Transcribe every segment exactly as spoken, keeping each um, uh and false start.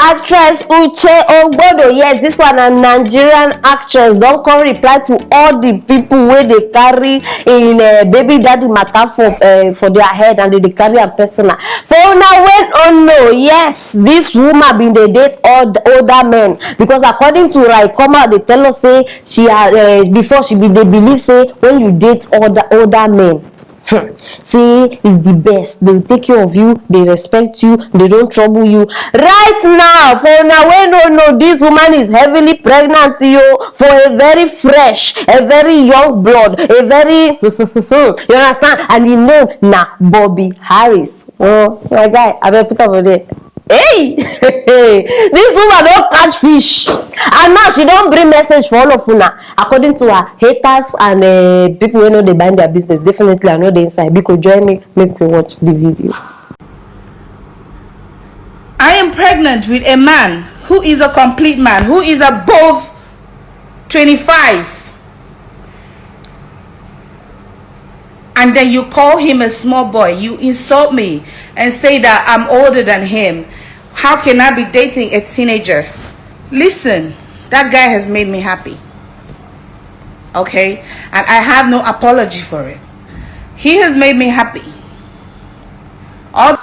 Actress Uche Ogbodo, yes, this one, a Nigerian actress, don come reply to all the people wey dey carry in uh, baby daddy matter for uh, for their head, and they dey carry am personal. For una wey no know, yes, this woman bin dey date old, older men, because according to her, e come out dey tell us say she uh, before she bin dey believe say when you date older older men, hmm, say is the best, they will take care of you, they respect you, they don't trouble you. Right now, for una wey no know, this woman is heavily pregnant, yo, for a very fresh, a very young blood, a very you understand, and you know na Bobby Harris. Oh my guy, I better put up for there. Hey, this woman don catch fish, and now she don bring message for all of una. According to her, haters and uh, people wey no dey mind their business, definitely I no dey inside. Biko, join me, make we watch the video. I am pregnant with a man who is a complete man, who is above twenty-five. And then you call him a small boy. You insult me and say that I'm older than him. How can I be dating a teenager? Listen, that guy has made me happy. Okay? And I have no apology for it. He has made me happy. All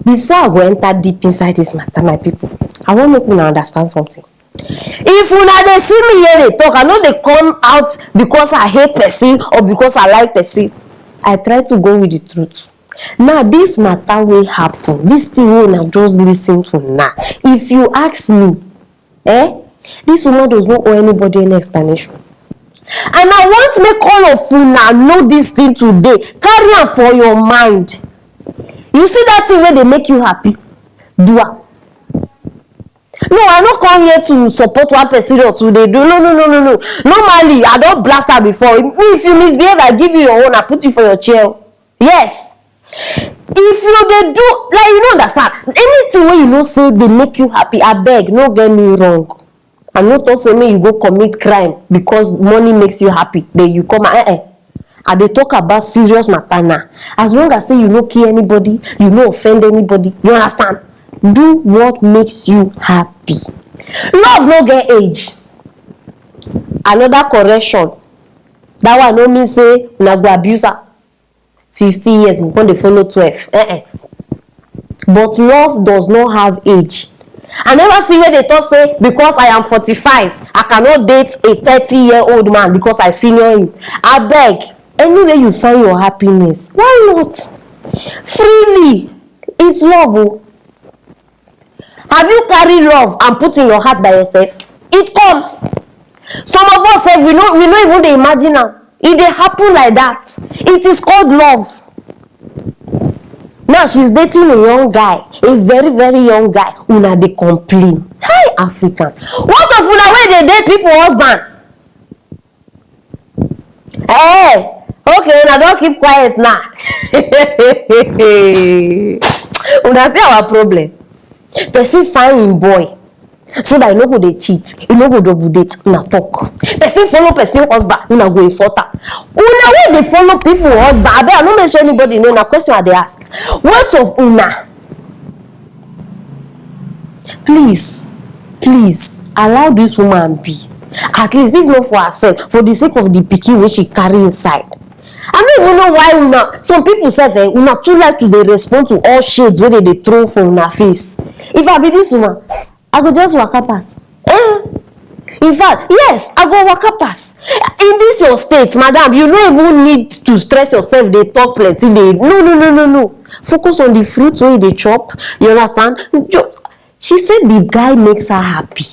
Before I go enter deep inside this matter, my people, I wan make una understand something. If una dey see me here dey talk, I no dey come out because I hate person or because I like person. I try to go with the truth. Now, this matter wey happen, this thing wey una just listen to now, if you ask me, eh, this woman does not owe anybody any explanation. And I want make all of una know this thing today. Carry am for your mind. You see that thing wey dey make you happy? Do am. No, I no come here to support one person or to dey do. No, no, no, no, no. Normally, I don blast her before. Me, if you misbehave, I give you your own. I put you for your chair. Yes. If you dey do, like, you no understand. Anything wey you know say dey make you happy, abeg, no get me wrong. I no talk say make you go commit crime because money makes you happy. Then you come, eh, eh. I dey talk about serious matter now. As long as say you no kill anybody, you no offend anybody, you understand? Do what makes you happy. Love no get age. Another correction. That one no mean say una go abuse am. Fifty years, we come dey follow twelve. Eh, eh. But love does not have age. I never see where they talk say because I am forty-five, I cannot date a thirty year old man because I senior him. Abeg, anywhere you find your happiness, why not? Freely, it's love o. Have you carry love and put in your heart by yourself? It comes. Some of us sef, we no we no even dey imagine am. E dey happen like that. It is called love. Now she's dating a young guy, a very very young guy. Una dey complain. Hi African. What of una wey dey date people husbands? Eh, okay, una don keep quiet now. Una see our problem. Person find him boy so that e no go dey cheat, e no go double date, una talk. Person follow person husband, una go insult am. Una wey dey follow people husband, abeg, I no mention anybody name, na question I dey ask. What of una? Please, please allow this woman be. At least if not for herself, for the sake of the pikin wey she carry inside. I no even know why una, some people sef, eh, una too like to dey respond to all shades wey dey dey throw for una face. If I be this woman, I go just waka pass. Eh? In fact, yes, I go waka pass. In this your state, madam, you no even need to stress yourself dey talk plenty dey, no, no, no, no, no. Focus on the fruit wey you dey chop, you understand? She say the guy makes her happy.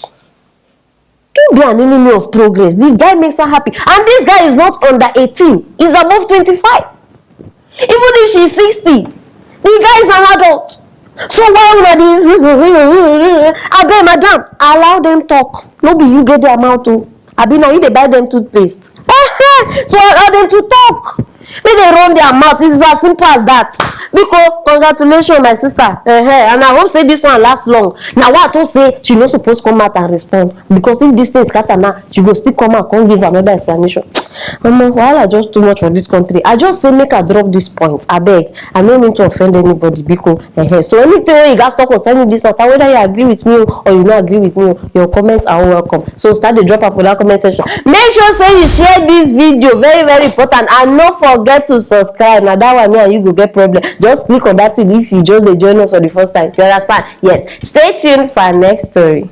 Don't be an enemy of progress. The guy makes her happy. And this guy is not under eighteen. He's above twenty-five. Even if she's sixty, the guy is an adult. So why una dey abeg, madam, allow them talk. No be you get their mouth o. Abi na you dey buy them toothpaste? So allow them to talk. Make dem run their mouth. It's as simple as that. Biko, congratulations, my sister. Uh-huh. And I hope say this one last long. Now, what to say? She no suppose come out and respond, because if this thing scatter now, she go still come out, come give another explanation. Omo, wahala just too much for this country. I just say make I drop this point. I beg. I no mean to offend anybody, biko. Uh-huh. So anything wey you guys talk concerning this matter, whether you agree with me o, or you no agree with me o, your comments are all welcome. So start the drop am for that comment section. Make sure say you share this video, very, very important, and no forget to subscribe. Now that one, me and you go get problem. Just click on that thing if you just dey join us for the first time. You understand? Yes. Stay tuned for our next story.